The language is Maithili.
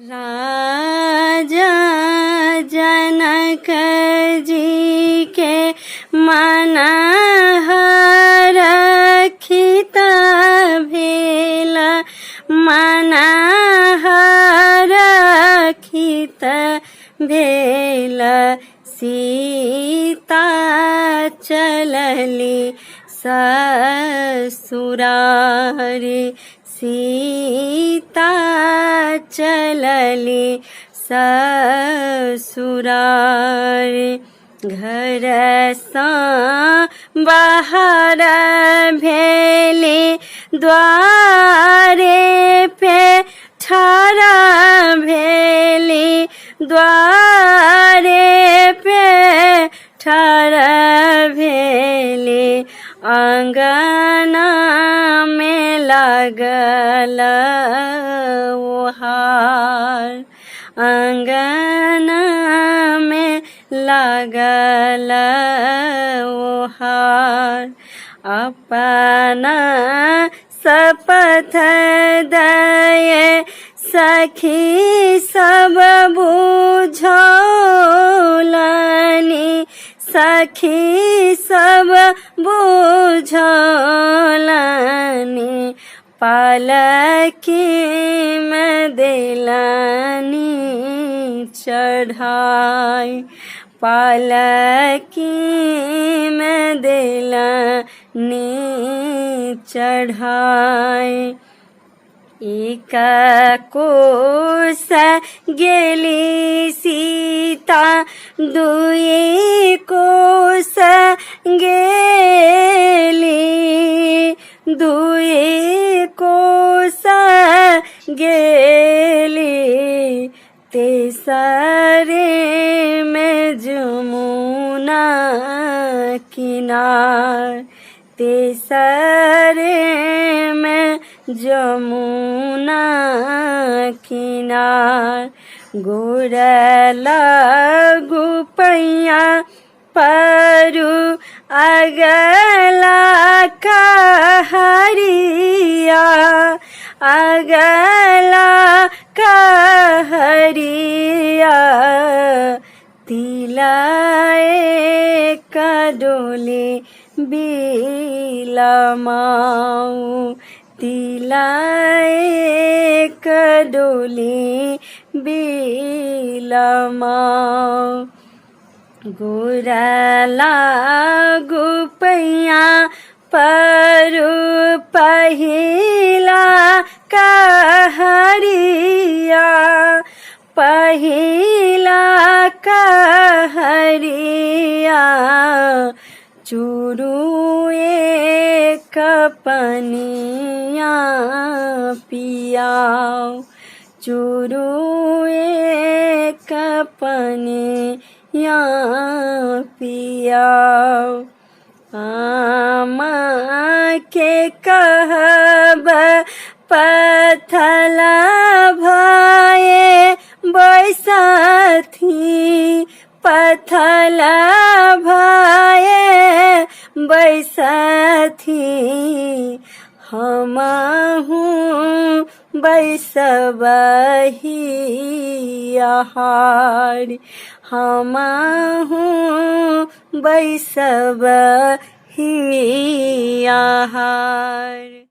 राजा जनक जी के मन हरखित भेल, मन हरखित भेल। सीता चलली ससुरारी, सीता चलली ससुरारी। घरसँ बाहर भेली, द्वारे पे ठाढ़ भेली, द्वारे पे ठाढ़ भेली। अङ्गना मे लागल ओहार, अङ्गना मे लागल ओहार। अपना शपथ दये सखी सब बुझौलनि, सखी सब बुझौलनि। पालकी मे देलनि चढ़ाई, पालकी मे देलनि चढ़ाई। एक कोस गेली सीता, दुई कोस गेली, दुई कोस गेली। तेसरे मे जमुना किनार, तेसरे मे जमुना किनार। गोर लागू पैया परू अगला कहरिया, अगला कहरिया। तिलाए डोली बिलमाऊ, तिलाए डोली बिलमाऊ। गोर लागू पैया परू पहिला कहरिया, पहिला कहरिया। चूरू एक पनिया पियाओ, चूरू एक पनिया पियाओ। आमा के कहब पथला भये बैसथी, पथला भये बैसथी। हमहूँ बैसबही आहार, हमहूँ बैसबही आहार।